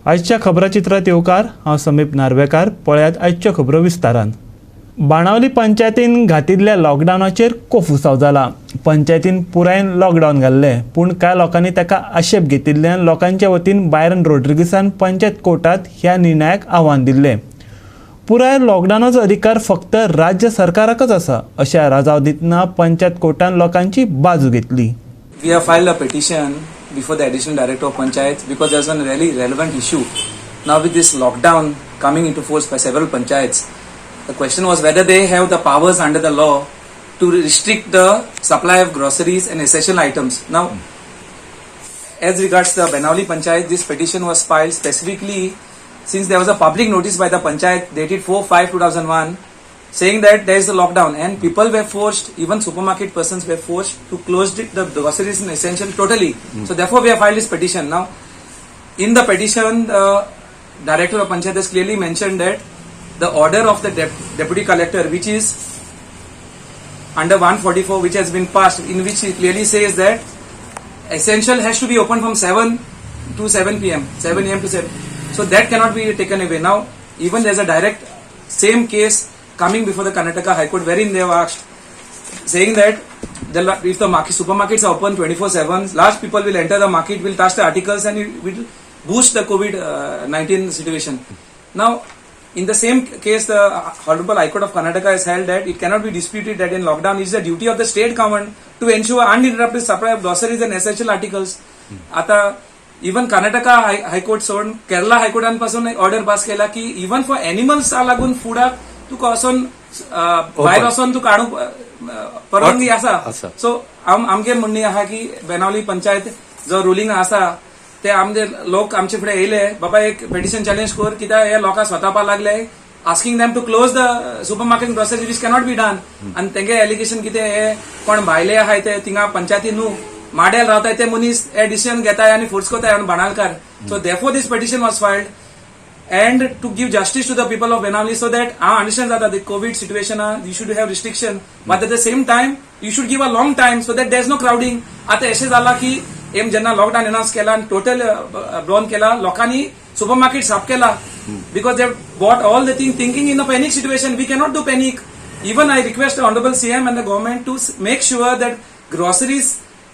आयच्या खबराचित्रात येवकार. हांव समीप नार्वेकार. पळयात आयच्यो खबरो विस्तारान. बाणावली पंचायतीन घातिल्ल्या लॉकडावनाचेर कोफुसांव जाला. पंचायतीन पुरायेन लॉकडावन घाल्लें, पूण कांय लोकांनी ताका आक्षेप घेतिल्ल्यान लोकांच्या वतीन बायरन रोड्रिगीसान पंचायत कोर्टात ह्या निर्णयाक आव्हान दिल्लें. पुराय लॉकडावनाचो अधिकार फक्त राज्य सरकाराकच आसा अशें राजाव दितना पंचायत कोर्टान लोकांची बाजू घेतली. We have filed a petition before the Additional Director of Panchayats because there's a really relevant issue. Now, with this lockdown coming into force by several panchayats, the question was whether they have the powers under the law to restrict the supply of groceries and essential items. Now, as regards the Benaulim Panchayat, this petition was filed specifically since there was a public notice by the Panchayat dated 4/5/2001 saying that there is a lockdown and people were forced, even supermarket persons were forced to close the groceries and essential totally. So therefore we have filed this petition. Now, in the petition, the Director of Panchayat has clearly mentioned that the order of the Deputy Collector, which is under 144, which has been passed, in which he clearly says that essential has to be open from 7 to 7 p.m., 7 a.m. to 7. So that cannot be taken away. Now, even there's a direct same case coming before the Karnataka High Court wherein they have asked, saying that if the market, supermarkets are open 24/7, large people will enter the market, will touch the articles and it will boost the COVID-19 situation. Now, in the same case, the Honorable High Court of Karnataka has held that it cannot be disputed that in lockdown it is the duty of the state government to ensure uninterrupted supply of groceries and essential articles. आता even Karnataka high court सोडून केरला हायकोर्टान पासून order pass केला की even for animals लागून फुडाक तुका वचोन भायर वचोन तुका हाडूंक परवानगी आसा. आसा. सो आमगे म्हणणी आहा की बेनावली पंचायत जो रुलींग आसा ते आमचे लोक आमचे फुडें येयले, बाबा एक पेटिशन चॅलेंज कर, कित्याक हे लोकां स्वतापा लागले asking them to close the supermarket grocery, which cannot be done. आनी तेंगे एलिगेशन कितें, हे कोण भायले आहाय ते थिंगा पंचायती न्हू, माडेल रावताय ते मनीस हे डिसिजन घेताय आनी फोर्स करताय आनी बाणालकार. So therefore this petition was filed and to give justice to the people of Benaulim, so that I understand that the COVID situation, you should have restriction, but at the same time you should give a long time so that there is no crowding. आता अशें जाला की M जेन्ना lockdown announce केला आनी total बंद केला, लोकांनी सुपर मार्केट साफ केला because they bought all the thing thinking in a panic situation. We cannot do panic. Even I request the Honorable CM and the government to make sure that groceries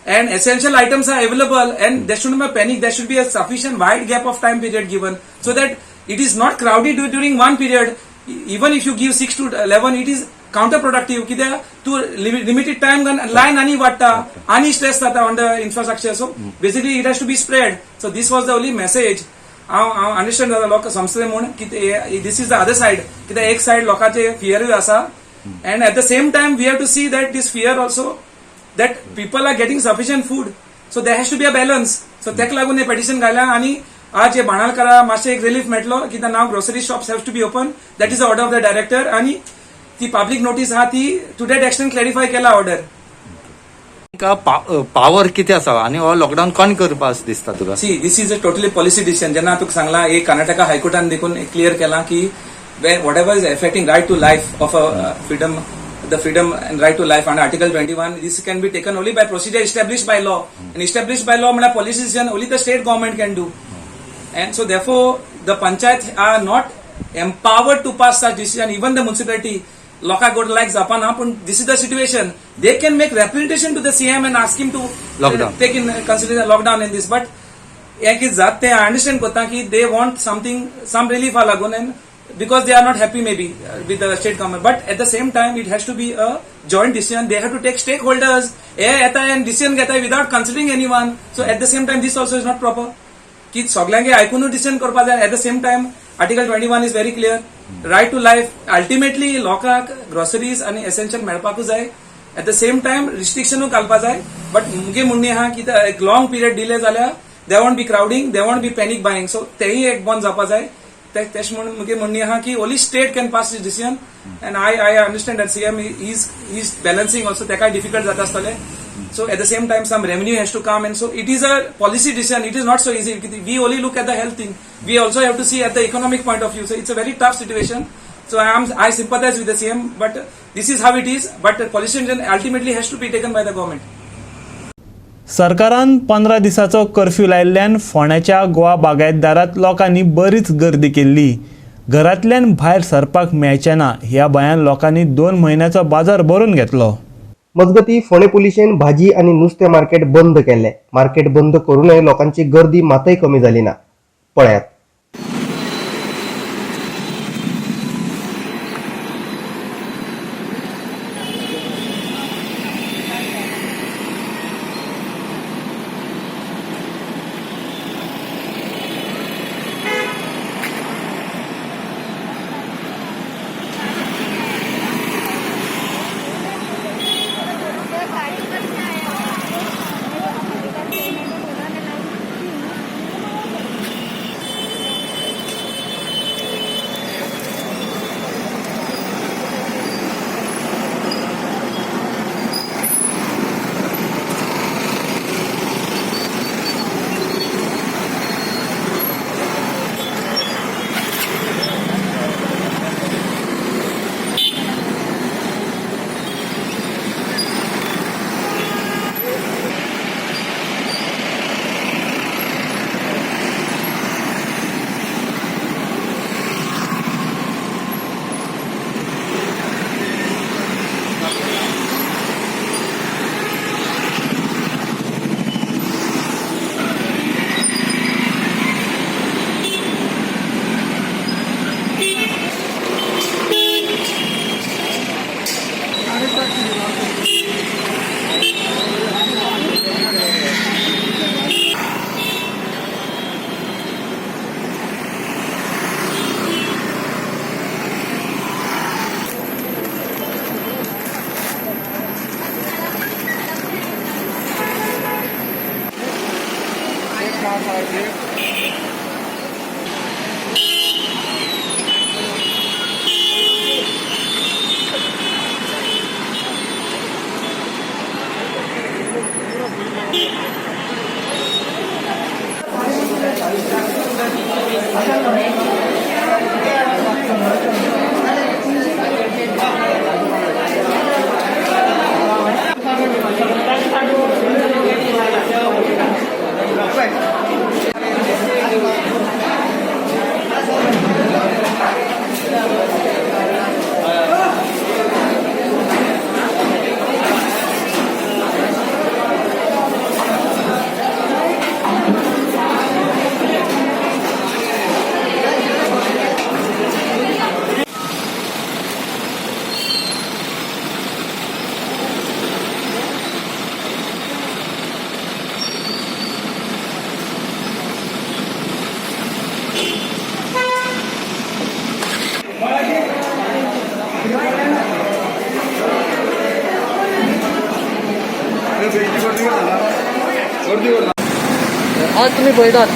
and essential items are available and there shouldn't be a panic. There should be a sufficient wide gap of time period given so that it is not crowded during one period. Even if you give 6 to 11, it is counterproductive, कित्याक तूं limited time line आनी वाडटा आनी stress जाता on the infrastructure. So basically it has to be spread. So this was the only message. हांव understand जाता, लोक समजले म्हूण की this is the other side, कित्याक एक सायड लोकांचे फियरूय आसा and at the same time we have to see that this fear also, that people are getting sufficient food. So there has to be a balance. So तेका लागून हे petition घाल्या आनी आज हे बाणालकारा मातशें एक रिलीफ मेळटलो, कित्याक now grocery shops have to be open. That is the order of the director आनी ती पब्लीक नोटीस आहा ती टू that extent clarify केला ऑर्डर. पावर कितें आसा आनी हो लॉकडाऊन कोण करपा अशें दिसता तुका? See, this is a totally policy decision. जेन्ना तुका सांगला, एक कर्नाटका हायकोर्टान देखून क्लियर केला की whatever is affecting right to life of a freedom, the freedom and right to life under Article 21, this can be taken only by procedure established by law. And established by law म्हळ्यार policy decision only the state government can do. And so therefore the panchayat are not empowered to pass such decision. Even the municipality, लोकांक गोड लायक जावपा ना, पूण this is the situation. They can make representation to the CM and ask him to Lockdown. Take in consideration lockdown in this, but हें कितें जाता तें understand करता की they want something, some रिलीफा लागून and because they are not happy maybe with the state government, but at the same time it has to be a joint decision. They have to take stakeholders. हे येता आनी decision घेता without considering anyone. So at the same time this also is not proper की सगल्यांगे आयकूनच decision करपा जाय. At the same time, Article 21 is very clear, right to life. Ultimately लोकांक groceries आनी एसेन्शियल मेळपाकूच जाय. एट the same time रिस्ट्रिक्शनूय घालपा जाय, but मुगे म्हणणें आहा की ते एक लॉंग पिरियड डिले जाल्यार there won't be crowding, there won't be panic buying. So तेय एक बंद जावपा जाय. तेश म्हूण मुगे म्हणणें आहा की only state can pass this decision and I understand that CM is balancing also. तेकाय डिफिकल्ट जाता आसतलें. So at the same time, some revenue has to come, and so it is a policy decision. It is not so easy. We only look at the health thing. We also have to see at the economic point of view. So it's a very tough situation. So I sympathize with the CM, but this is how it is. But the policy decision ultimately has to be taken by the government. सरकारान 15 दिसाचो curfew लायिल्ल्यान फोंड्याच्या Goa बागायतदारांत लोकांनी बरीच गर्दी केल्ली. घरांतल्यान भायर सरपाक मेळचें ना ह्या भंयान लोकांनी 2 म्हयन्याचो बाजार भरून घेतलो. मजगती फोंडें पुलिशेन भाजी आनी नुस्तें मार्केट बंद केल्लें. मार्केट बंद करूनय लोकांची गर्दी मातय कमी जाली ना. पळयात. आज तुम्ही पळयतात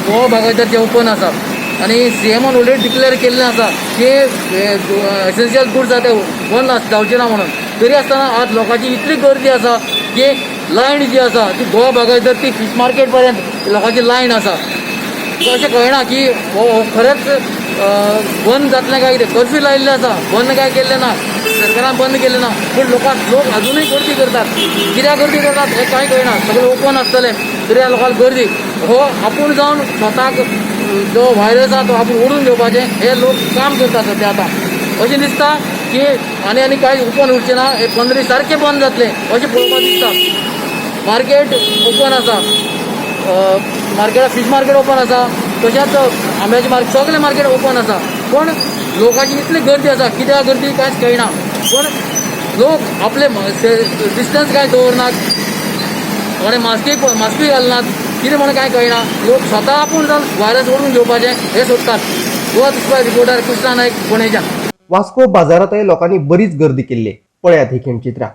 गोवा बागायतदार जे ओपन आसा आनी सीएमान ऑलरेडी डिक्लेअर केल्लें आसा की एसेन्शियल गुड्स आसा ते बंद जावचे ना म्हणून, तरी आसतना आज लोकांची इतली गर्दी आसा की लायन जी आसा ती गोवा बागायतदार ती फीश मार्केट पर्यंत लोकांची लायन आसा. अशें कळना की हो खरेंच बंद जातलें काय कितें. कर्फ्यू लायिल्लें आसा, बंद काय केल्लें ना, सरकारान बंद केल्लें ना, पूण लोक अजुनूय गर्दी करतात. कित्याक गर्दी करतात हें कांय कळना. सगळें ओपन आसतलें तरी ह्या लोकांक गर्दी. हो आपूण जावन स्वताक जो व्हायरस आसा तो आपूण ओडून घेवपाचें हे लोक काम करतात सद्या. आतां अशें दिसता की आनी आनी कांय ओपन उरचें ना, हे 15 दीस सारकें बंद जातलें अशें पळोवपाक दिसता. मार्केट ओपन आसा, मार्केटाक फीश मार्केट ओपन आसा, तशेंच आंब्याचें मार्केट, सगळें मार्केट ओपन आसा, पूण लोकांची इतली गर्दी आसा, कित्याक गर्दी कांयच कळना. पूण लोक आपले डिस्टन्स कांय दवरनात, कोणे मास्कूय घालनात, कितें म्हणून कांय कळना. लोक स्वता आपूण जावन व्हायरस ओडून घेवपाचें हें सोदतात. गोवा दुसरो रिपोर्टर कृष्णा नायक, फोंडेच्यान. वास्को बाजारांतय लोकांनी बरीच गर्दी केल्ली. पळयात ही खिणचित्रां.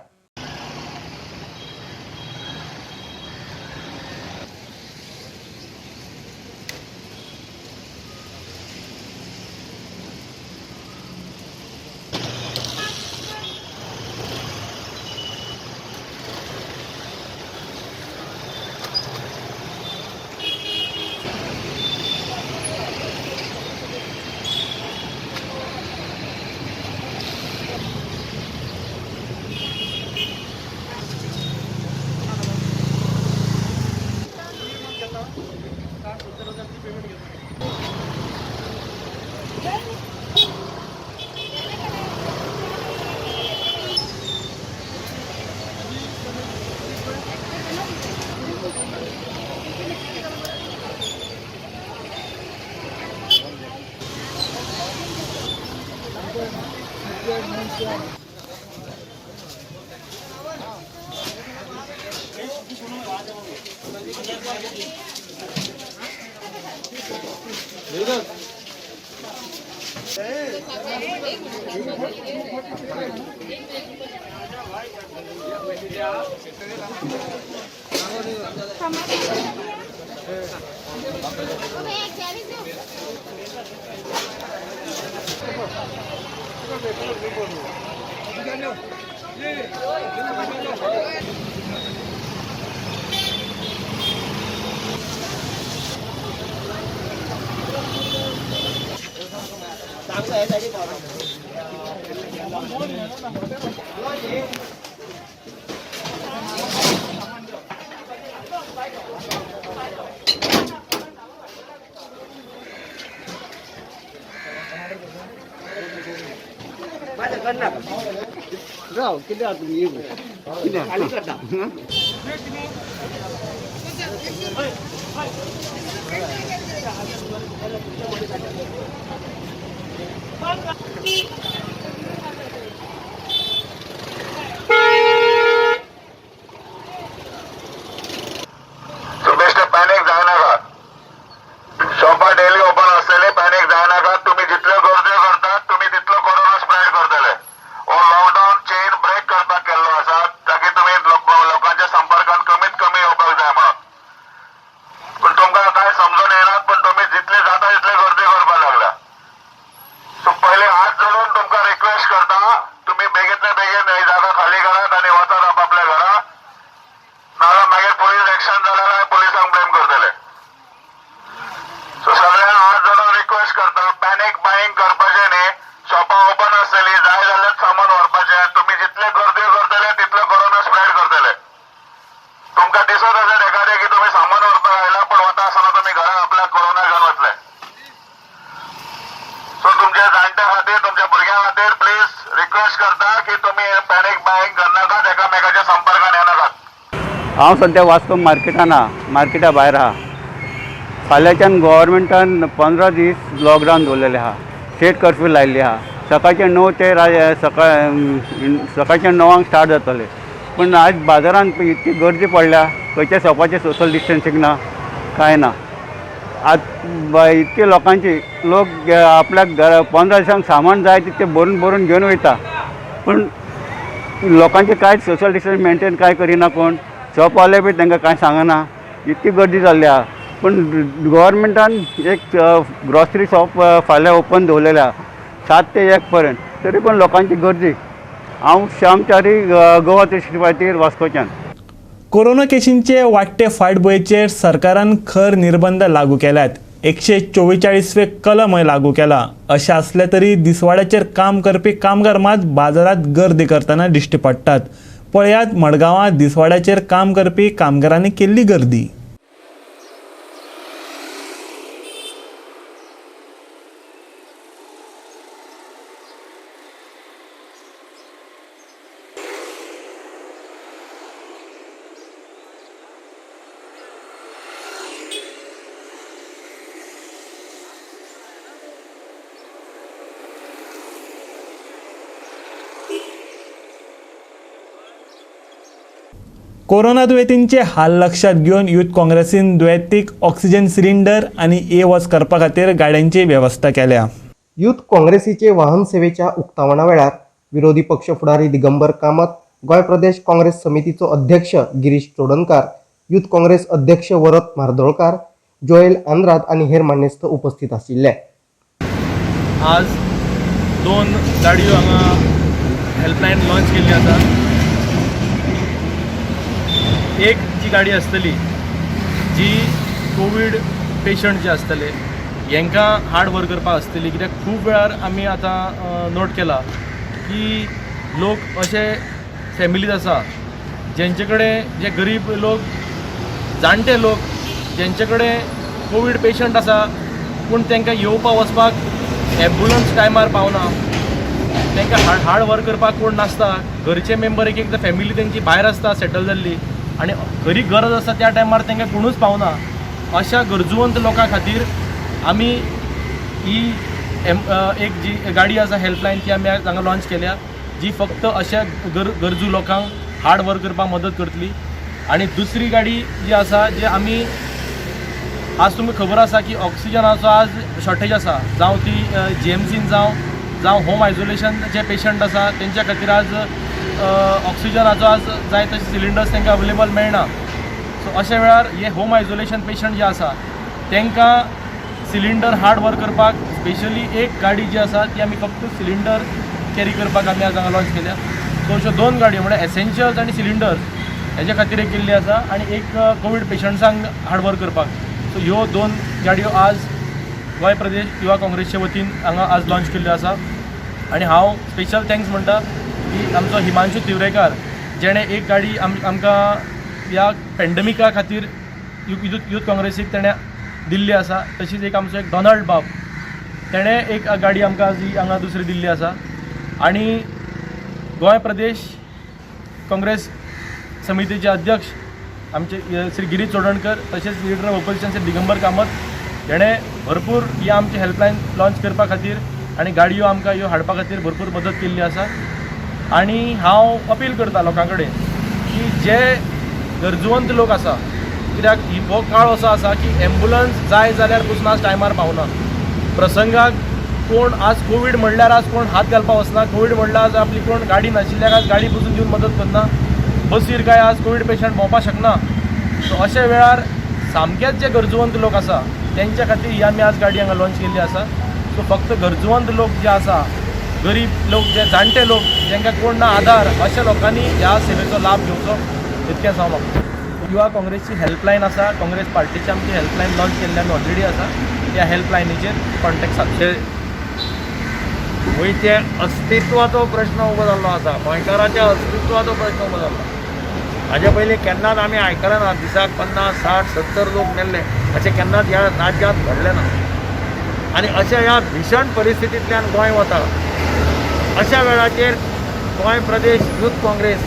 पॅनिक जायनाका. शॉपां डेली ओपन आसतले, पॅनिक जायनाका. तुम्ही जितल्यो गर्द्यो करतात तुम्ही तितलो कोरोना स्प्रेड करतले. हो लॉकडावन चेन ब्रेक करपाक केल्लो आसा ताकी तुमी लोकांच्या संपर्कात कमीत कमी येवपाक जाय म्हणून. पूण तुमकां काय समजून येना, पण तुमी जितले जाता तितले गर्दी करपाक लागला. सो पयले हात जोडून तुमकां रिक्वेस्ट करता, तुमी बेगीतल्या बेगीन ही जागा खाली करात आनी वचात आपापल्या घरा. नाजाल्यार मागीर पुलीस एक्शन जाल्यार पुलिसांक ब्लेम करतले. सो सगळ्यांक हात जोडून रिक्वेस्ट करता, पॅनिक बायिंग करपाचें न्ही. शॉपां ओपन आसतली, जाय जाल्यार सामान व्हरपाचें. तुमी जितले गर्दी करतले तितले कोरोना स्प्रेड करतले. तुमकां दिसत असेल एखादें की तुमी सामान व्हरपाक आयला, पण वता आसतना तुमी घरा आपल्याक कोरोना घेवन वतले. सो तुमच्या जाणट्या खातीर, तुमच्या भुरग्यां खातीर प्लीज रिक्वेस्ट करता की तुमी पॅनिक बायिंग करनाकात, एकामेकाच्या संपर्कात येनाकात. हांव सद्या वास्को मार्केटान आहा, मार्केटा भायर आहा. फाल्यांच्यान गोवोरमेंटान 15 दीस लॉकडावन दवरलेलें आहा, स्टेट कर्फ्यू लायिल्ली आहा. सकाळचे 9 ते सकाळच्या 9 स्टार्ट जातलें. पूण आज बाजारान इतकी गर्दी पडल्या, खंयच्या शॉपाचें सोशल डिस्टन्सींग ना, कांय ना. आज इतके लोकांची लोक आपल्याक घरा 15 दिसांक सामान जाय तितकें भरून भरून घेवन वयता, पूण लोकांचें कांय सोशल डिस्टन्स मेंटेन कांय करिना कोण. शॉपवाले बी तांकां कांय सांगना, इतकी गर्दी जाल्ली आहा. पूण गोवोरमेंटान एक ग्रॉसरी शॉप फाल्यां ओपन दवरलेलें आहा 7 ते 1 पर्यंत, तरी पण लोकांची गर्दी. हांव श्यामचारी, गोवा 365 वास्कोच्यान. कोरोना केशींचे वाडटे फाटभुंयेचेर सरकारान खर निर्बंध लागू केल्यात. 144वें कलमय लागू केला. अशें आसलें तरी दिसवाड्याचेर काम करपी कामगार मात बाजारांत गर्दी करतना दिश्टी पडटात. पळयात मडगांवां दिसवाड्याचेर काम करपी कामगारांनी केल्ली गर्दी. कोरोना दुयेंतींचे हाल लक्षात घेवन यूथ काँग्रेसीन दुयेंतीक ऑक्सिजन सिलिंडर आनी ये वच करपा खातीर गाड्यांची वेवस्था केल्या. यूथ काँग्रेसीचे वाहन सेवेच्या उक्तावणा वेळार विरोधी पक्ष फुडारी दिगंबर कामत, गोंय प्रदेश काँग्रेस समितीचो अध्यक्ष गिरीश चोडणकार, यूथ काँग्रेस अध्यक्ष वरत म्हार्दोळकार, जोएल आंद्राद आनी हेर मानेस्त उपस्थित आशिल्ले. आज 2 गाडयो हांगा हेल्पलायन लॉन्च केल्ली आसा. एक जी गाडी आसतली जी कोवीड पेशंट जे आसतले हेंकां हार्ड वर्क करपाक आसतली, कित्याक खूब वेळार आमी आतां नोट केला की लोक अशे फॅमिलीज आसा जेंचे कडेन जे गरीब लोक, जाणटे लोक जेंचे कडेन कोवीड पेशंट आसा, पूण तांकां येवपा वचपाक एम्बुलंस टायमार पावना, तांकां हार्ड वर्क करपाक कोण नासता. घरचे मेंबर एक एकदां फॅमिली तेंची भायर आसता सेटल जाल्ली आनी खरी गरज आसा त्या टायमार तांकां कोणूच पावना. अशा गरजूवंत लोकां खातीर आमी ही एक जी गाडी आसा हेल्पलायन ती आमी हांगा लॉन्च केल्या, जी फक्त अशा गरजू लोकांक हार्ड वर्क करपाक मदत करतली. आनी दुसरी गाडी जी आसा, जी आमी आज तुमकां खबर आसा की ऑक्सिजनाचो आज शॉर्टेज आसा, जावं ती जीएमसीन जावं होम आयसोलेशन जे पेशंट आसा तेंच्या खातीर आज ऑक्सिजनाचो आज जाय तशे सिलिंडर्स तांकां अवेलेबल मेळना. सो अशा वेळार हे होम आयसोलेशन पेशंट जे आसा तांकां सिलिंडर हार्ड वर्क करपाक स्पेशली एक गाडी जी आसा ती आमी फक्त सिलिंडर कॅरी करपाक आमी आज हांगा लॉन्च केल्या. सो अश्यो दोन गाडयो म्हळ्यार एसेन्शियल्स आनी सिलिंडर हेज्या खातीर एक केल्ली आसा आनी एक कोवीड पेशंट्सांक हार्ड वर्क करपाक. सो ह्यो दोन गाडयो आज गोंय प्रदेश युवा काँग्रेसच्या वतीन हांगा आज लॉन्च केल्ल्यो आसा. आनी हांव स्पेशल thanks म्हणटा की आमचो हिमांशू तिवरेकार जेणें एक गाडी आमकां ह्या पेंडमिका खातीर यूथ काँग्रेसीक तेणें दिल्ली आसा. तशीच एक आमचो एक डोनाल्ड बाब तेणें एक गाडी आमकां आज हांगा दुसरी दिल्ली आसा. आनी गोंय प्रदेश काँग्रेस समितीचे अध्यक्ष आमचे श्री गिरीश चोडणकर, तशेंच leader of opposition Shri Digambar Kamat हेणें भरपूर ही आमची हेल्पलायन लॉन्च करपा खातीर आनी गाडयो आमकां ह्यो हाडपा खातीर भरपूर मदत केल्ली आसा. आनी हांव अपील करता लोकां कडेन की जे गरजवंत लोक आसा, कित्याक हो काळ असो आसा की एम्बुलन्स जाय जाल्यार पसून आज टायमार पावना. प्रसंगाक कोण आज कोवीड म्हणल्यार आज कोण हात घालपाक वचना, कोवीड म्हणल्यार आज आपली कोण गाडी नाशिल्ल्याक आज गाडी पसून दिवन मदत करना, बसीर काय आज कोवीड पेशंट भोंवपाक शकना. सो अशा वेळार सामकेच जे गरजवंत लोक आसा तेंच्या खातीर ही आमी आज गाडी हांगा लॉन्च केल्ली आसा. सो फक्त गरजवंत लोक जे आसा, गरीब लोक, जे जाणटे लोक जांकां कोण ना आदार, अशा लोकांनी ह्या सेवेचो लाभ घेवचो इतकेंच हांव मागता. युवा काँग्रेसची हेल्पलायन आसा, काँग्रेस पार्टीची आमची हेल्पलायन लॉन्च केल्ली आमी ऑलरेडी आसा, त्या हेल्पलायनीचेर कॉन्टेक्ट सादचे. गोंयचे अस्तित्वाचो प्रश्न उबो जाल्लो आसा, गोंयकाराच्या अस्तित्वाचो प्रश्न उबो जाल्लो. हाजे पयलीं केन्नाच आमी आयकलें ना दिसाक 50, 60, 70 लोक मेल्ले अशें केन्नाच ह्या राज्यांत घडलें ना. आनी अशा ह्या भीशण परिस्थितींतल्यान गोंय वता. अशा वेळाचेर गोंय प्रदेश यूथ काँग्रेस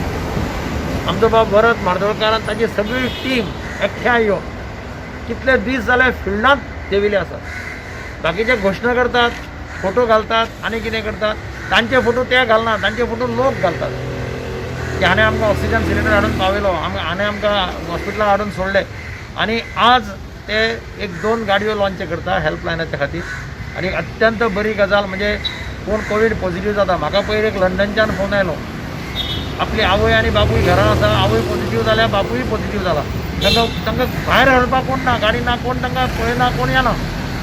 आमचो बाब वरद म्हार्दोळकार आनी ताची सगळी टीम एकठांय येवन कितले दीस जाले फिल्डांत देविले आसात. बाकीचे घोशणा करतात, फोटो घालतात आनी कितें करतात, तांचे फोटो ते घालना, तांचे फोटो लोक घालतात की हाणें आमकां ऑक्सिजन सिलिंडर हाडून पावयलो, हाणें आमकां हॉस्पिटलान हाडून सोडले. आनी आज ते एक दोन गाडयो लॉन्च करता हेल्पलायनाच्या खातीर. आनी अत्यंत बरी गजाल म्हणजे कोण कोवीड पॉझिटिव्ह जाता, म्हाका पयर एक लंडनच्यान फोन आयलो, आपली आवय आनी बापूय घरा आसा, आवय पॉझिटिव्ह जाल्या, बापूय पॉझिटिव्ह जाला, तांकां भायर हाडपाक कोण ना, गाडी ना, कोण तांकां पळयना, कोण येना,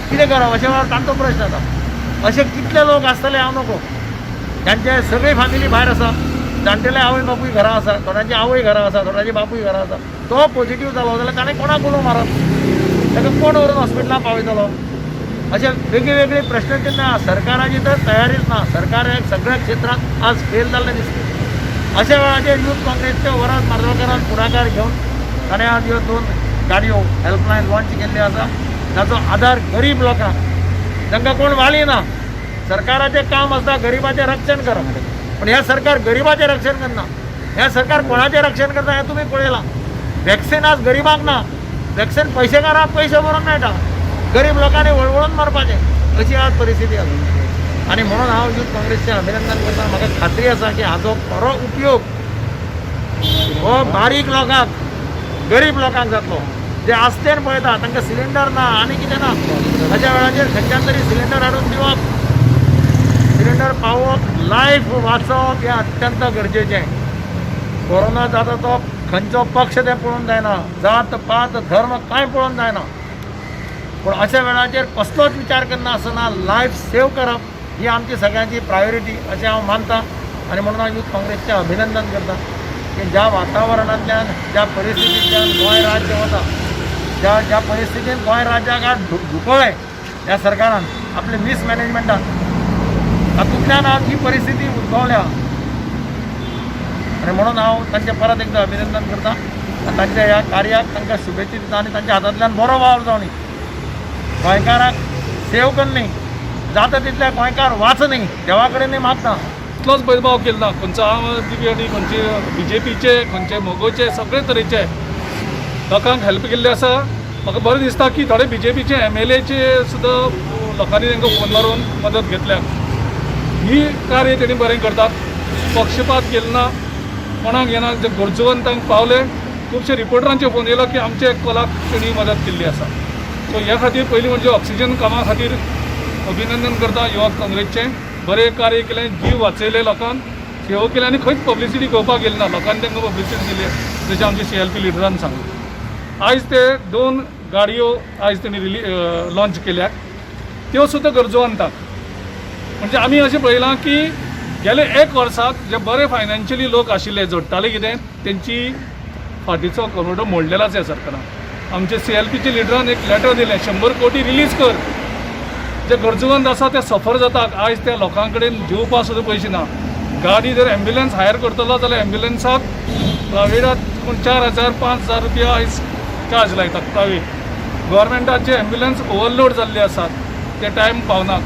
कितें करप अशें वेळार तांचो प्रश्न जाता. अशे कितले लोक आसतले हांव नको, तांचे सगळी फॅमिली भायर आसा, जाणटेले आवय बापूय घरा आसा, थोड्यांची आवय घरा आसा, थोड्यांची बापूय घरा आसा, तो पॉझिटिव्ह जालो जाल्यार ताणें कोणाक उलो मारप, ताका कोण व्हरून हॉस्पिटलान पावयतलो? अशे वेगळी वेगळी प्रश्नचिन्ह. सरकाराची तर तयारीच ना, सरकार सगळ्या क्षेत्रांत आज फेल जाल्लें दिसता. अशा वेळाचेर यूथ काँग्रेसच्या वरद म्हार्दोळकारान फुडाकार घेवन ताणें आज ह्यो दोन गाडयो हेल्पलायन लॉन्च केल्ली आसा, ताचो आदार गरीब लोकांक तांकां कोण वाली ना. सरकाराचें काम आसता गरिबाचें रक्षण करप, पूण हें सरकार गरिबाचें रक्षण करना. हें सरकार कोणाचें रक्षण करता हें तुमी पळयलां. वॅक्सिन आज गरिबांक ना, वॅक्सिन पयशेकारांक पयशे भरून मेळटा, गरीब लोकांनी वळवळून मरपाचें, अशी आज परिस्थिती आसा. आनी म्हणून हांव यूथ काँग्रेसचें अभिनंदन करता. म्हाका खात्री आसा की हाचो खरो उपयोग हो बारीक लोकांक, गरीब लोकांक जातलो, जे आस्तेन पळयता तांकां सिलिंडर ना आनी कितें ना, अशा वेळाचेर खंयच्यान तरी सिलिंडर हाडून दिवप, सिलिंडर पावोवप, लायफ वाचोवप हें अत्यंत गरजेचें. कोरोना जाता तो खंयचो पक्ष तें पळोवन जायना, जात पात धर्म कांय पळोवन जायना, पूण अशा वेळाचेर कसलोच विचार करनासतना लायफ सेव करप ही आमची सगळ्यांची प्रायोरिटी अशें हांव मानता. आनी म्हणून हांव यूथ काँग्रेसचें अभिनंदन करता की ज्या वातावरणांतल्यान, ज्या परिस्थितींतल्यान गोंय राज्य वता, ज्या ज्या परिस्थितीन गोंय राज्याक आज धुकळ्ळें ह्या सरकारान आपले मिसमॅनेजमेंटान, तातूंतल्यान आज ही परिस्थिती उद्भवल्या. आनी म्हणून हांव तांचें परत एकदां अभिनंदन करता आनी तांच्या ह्या कार्याक तांकां शुभेच्छा दिता आनी तांच्या हातांतल्यान बरो वावर जावनी, गोंयकाराक सेव करनी, जाता तितले गोंयकार वाचनी, देवा कडेन मागता. कसलोच भेदभाव केलो ना, खंयचो आम आदमी आनी खंयचे बीजेपीचे, खंयचे मगोचे, सगळे तरेचे लोकांक हेल्प केल्ले आसा. म्हाका बरें दिसता की थोडे बीजेपीचे एमएलएचे सुद्दां पूण लोकांनी तांकां फोन मारून मदत घेतल्या. ही कार्य तेणी बरें करतात. पक्षपात केलो ना, कोणाक येना, जे गरजवंतांक पावले. खुबशे रिपोर्टरांचे फोन येयलो की आमचे कॉलाक तेणी मदत केल्ली आसा. सो ह्या खातीर पयलीं म्हणजे ऑक्सिजन कामा खातीर अभिनंदन करता युवक काँग्रेसचें. बरें कार्य केलें, जीव वाचयले लोकांक, सेवा केली आनी खंयच पब्लिसिटी घेवपाक गेली ना. लोकांनी तांकां पब्लिसिटी दिली, जशें आमचे सीएलपी लिडरान सांगलें. आयज ते दोन गाडयो आयज तेणी रिली लॉंच केल्यात, त्यो सुद्दां गरजवंतांक. म्हणजे आमी अशें पळयलां की गेले एक वर्साक जे बरे फायनान्शियली लोक आशिल्ले, जोडटाले कितें, तेंची फाटीचो करोडो मोडलेलो आसा ह्या सरकारान. आमचे सीएलपीचे लिडरान एक लेटर दिलें, 100 कोटी रिलीज कर, जे गरजवंत आसा ते सफर जातात. आयज त्या लोकां कडेन जेवपाक सुद्दां पयशे ना. गाडी जर एम्ब्युलन्स हायर करतलो जाल्यार एम्ब्युलन्साक प्रायवेटाक कोण 4000, 5000 रुपया आयज चार्ज लायतात प्रायवेट. गव्हर्मेंटाचे एम्ब्युलन्स ओवरलोड जाल्ले आसात, ते टायम पावनात.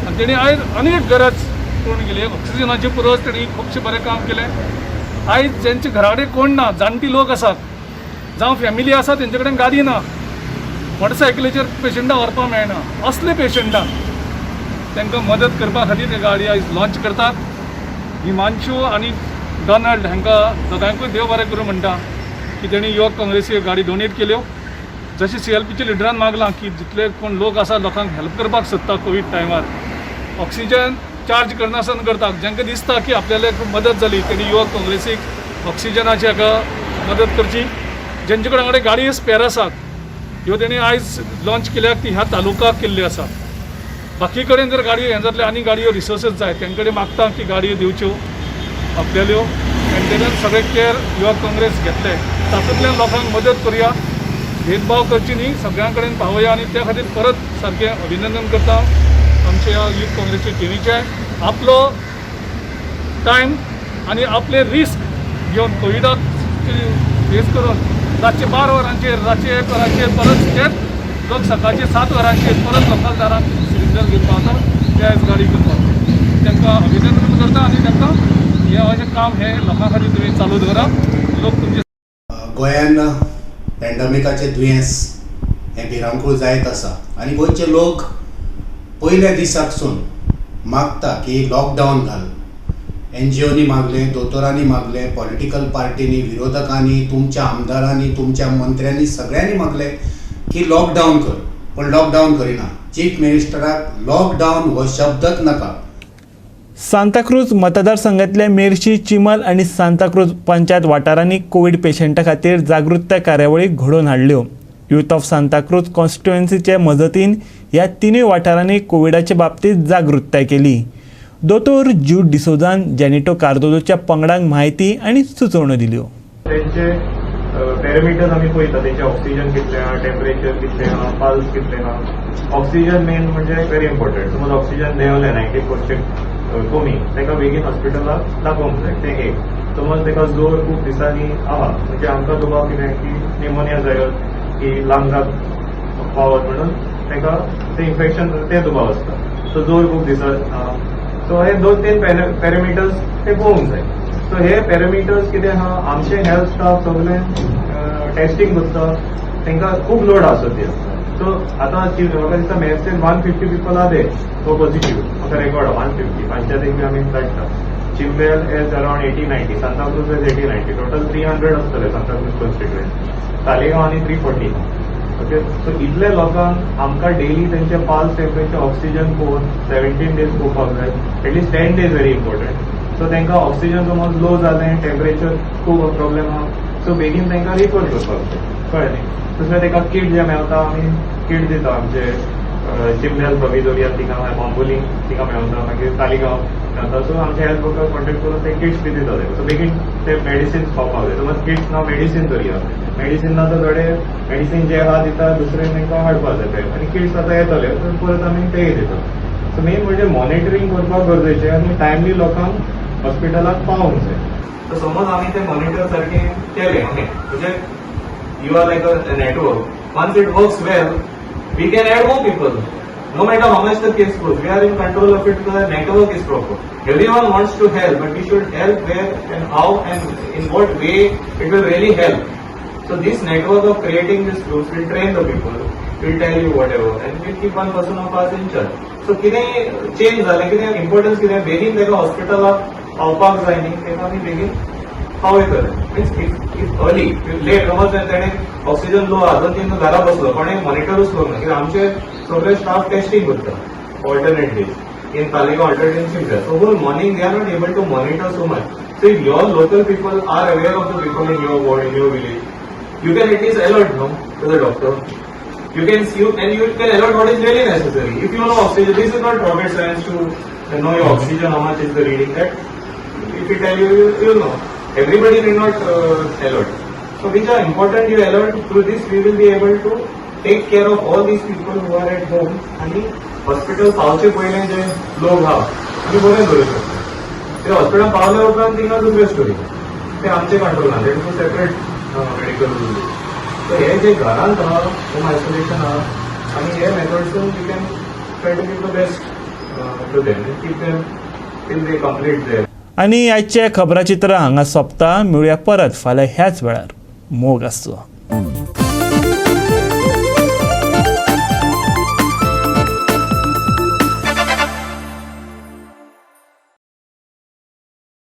आनी तेणी आयज आनी एक गरज पूर्ण केली, ऑक्सिजनाची पुरवण. तेणी खुबशें बरें काम केलें. आयज जेंच्या घरा कडेन कोण ना, जाणटी लोक आसात जावं फॅमिली आसा, तेंचे कडेन गाडी ना, मोटरसायकलीचेर पेशंटाक व्हरपाक मेळना, असले पेशंटांक तांकां मदत करपा खातीर ते गाडी आयज लॉंच करतात. हिमांशू आनी डोनाल्ड हांकां दोगांयकूय देव बरें करूं म्हणटा की तेणी युवक काँग्रेसी गाडी डोनेट केल्यो. जशें सीएलपीच्या लिडरान मागलां की जितले कोण लोक आसा, लोकांक हेल्प करपाक सोदता, कोवीड टायमार ऑक्सिजन चार्ज करनासतना करता, जांकां दिसता की आपल्याला मदत जाली, तेणी युवक काँग्रेसीक ऑक्सिजनाची हाका मदत करची. जेंचे कडेन कडेन गाडयो स्पेर आसात, ह्यो तेणी आयज लॉंच केल्यात, ती ह्या तालुकाक केल्ली आसा. बाकी कडेन जर गाडयो हें जातले, आनी गाडयो रिसोर्सीस जाय, तेंचे कडेन मागता की गाडयो दिवच्यो आपल्याल्यो. मेंटेनन्स सगळे केअर युवक काँग्रेस घेतले. तातूंतल्यान लोकांक मदत करुया, भेदभाव करची न्ही, सगळ्यां कडेन पावया. आनी त्या खातीर परत सारकें अभिनंदन करता आमच्या युथ काँग्रेसच्या टिमीचें. आपलो टायम आनी आपले रिस्क घेवन, कोविडाक फेस करून, रातचे 12 वरांचेर, रातचे 1 वरांचेर, परत तेच लोक सकाळचे 7 वरांचेर परत लोकांक दारांत सिलिंडर घेवन पावता, ते आयज गाडी घेवन पावता. तांकां अभिनंदन करता आनी तांकां हें अशें काम हें लोकां खातीर तुमी चालू दवरात, लोक तुमचे गोंयान पॅन्डमिकाचें दुयेंस हें भिरांकूळ जायत आसा आनी गोंयचे लोक पयल्या दिसाकसून मागता की लॉकडावन घाल. एनजीओनी मागलें, दोतोरांनी मागलें, पॉलिटिकल पार्टींनी, विरोधकांनी, तुमच्या आमदारांनी, तुमच्या मंत्र्यांनी, सगळ्यांनी मागलें की लॉकडावन कर, पूण लॉकडावन करिना. चीफ मिनिस्टराक लॉकडावन हो शब्दच नाका. सांताक्रूज मतदारसंघातल्या मेर्शी, चिमल आनी सांताक्रूज पंचायत वाठारांनी कोवीड पेशंटा खातीर जागृताय कार्यावळी घडोवन हाडल्यो. युथ ऑफ सांताक्रूज कॉन्स्टिट्युएन्सीचे मजतीन ह्या तिनूय वाठारांनी कोविडाचे बाबतींत जागृताय केली. दोतोर ज्यूड डिसोजान जेनिटो कार्दोजोच्या पंगडांक म्हायती आनी सुचोवण्यो दिल्यो. तेंचे पॅरामिटर्स आमी पळयता, तेंचे ऑक्सिजन कितलें आहा, टेम्परेचर कितलें आहा, पल्स कितलें आहा. ऑक्सिजन मेन म्हणजे व्हेरी इम्पॉर्टंट. समज ऑक्सिजन देंवलें 90% कमी, ताका बेगीन हॉस्पिटलाक दाखोवंक जाय. तें एक. समज ताका जोर खूब दिसांनी आहा, म्हणजे आमकां दुबाव कितें की निमोनिया जायत की लंगाक पावत म्हणून ताका तें इन्फेक्शन, तें दुबाव आसता. सो जोर खूब दिसत आहा, सो हे दोन तीन पॅरामिटर्स ते पळोवंक जाय. सो हे पॅरामिटर्स कितें आहा, आमचे हेल्थ स्टाफ सगळे टेस्टिंग करता, तांकां खूब लोड आसा सद्या. सो आतां म्हाका दिसता मेर्सेन 150 पिपल आहा ते तो पॉझिटिव्ह, म्हाका रेकॉर्ड 150. पंचायतीक बी आमी काडटा. चिंबेल is around 80-90, Santacruz is 80-90, total 300 आसतले सांताक्रूज कॉन्स्टिट्युएन्सी. तालिगांव आनी 340. ओके, सो इतले लोकांक आमकां डेली तेंचे पल्स, टेम्परेचर, ऑक्सिजन पळोवन 17 डेज पळोवपाक जाय, at least 10 days very important. So तांकां ऑक्सिजन समज लो जालें, टेम्परेचर खूब प्रॉब्लेम आहा, सो बेगीन तांकां रिफर करपाक जाय, कळ्ळें न्ही? दुसरें ताका किट जे मेळटा, आमी किट दिता. आमचे चिंबेल प्रविदोरिया थिंगा, बांबोलीम थिंगा मेळटा, मागीर तालिगांव मेळटा. सो आमचे हेल्थ वर्कर कॉन्टेक्ट करून ते किट्स बी दिता. सो बेगीन ते मेडिसिन्स खावपाक जाय. समज किट्स ना, मेडिसीन तरी आहा. मेडिसीन ना तर थोडे मेडिसीन जे आहा दिता, दुसरे तांकां हाडपाक जाय ते. आनी किट्स आतां येतले तर परत आमी तेय दिता. सो मेन म्हणजे मॉनिटरींग करपाक गरजेचें आनी टायमली लोकांक हॉस्पिटलाक पावोंक जाय. सो समज आमी ते मॉनिटर सारकें केलें आमी, म्हणजे you are like a network. Once it works well, we can add more people. No matter how much the case goes, we are in control of it. The network is proper. Everyone wants to help, but we should help where and how and in what way it will really help. So this network of creating this groups will train the people, will tell you whatever, and will keep one person of us in charge. So कितेंय change जालें, कितें importance, कितें बेगीन ताका हॉस्पिटलाक पावपाक जाय न्ही, ताका आमी बेगीन पावयतले. Means if early, late समज तेणें ऑक्सिजन लो आहा, दोन तीन घरा बसलो, कोणें मॉनिटरूच करूंक ना, कित्याक आमचे सगळे स्टाफ टेस्टिंग करता alternate days in Taleigao, alternate shift. So whole morning they are not able to monitor so much. So if your local people are aware of the people in your ward, in your village, you can at least alert, no, to the doctor. You can see and you can alert what is really necessary. If you know oxygen, this is not rocket science to know your oxygen, how much is the reading. That if we tell you, you will know. Everybody need not alert. So which are important, you alert. Through this, we will be able to take care of all these people who are at home आणि hospital पावचे पयले जे लोक आहा आमी बरें करूं शकता. ते हॉस्पिटल पावल्या उपरांत थिंगा दुसरी स्टोरी, ते आमचे कंट्रोल ना, that is separate medical. So हे जे घरांत आहा, होम आयसोलेशन आहा आनी हे मेथड्सून we can try to give the best to them, keep them till they complete their आनी आजचें खबराचित्र हांगा सोंपता. मेळुया परत फाल्यां ह्याच वेळार. मोग आसचो.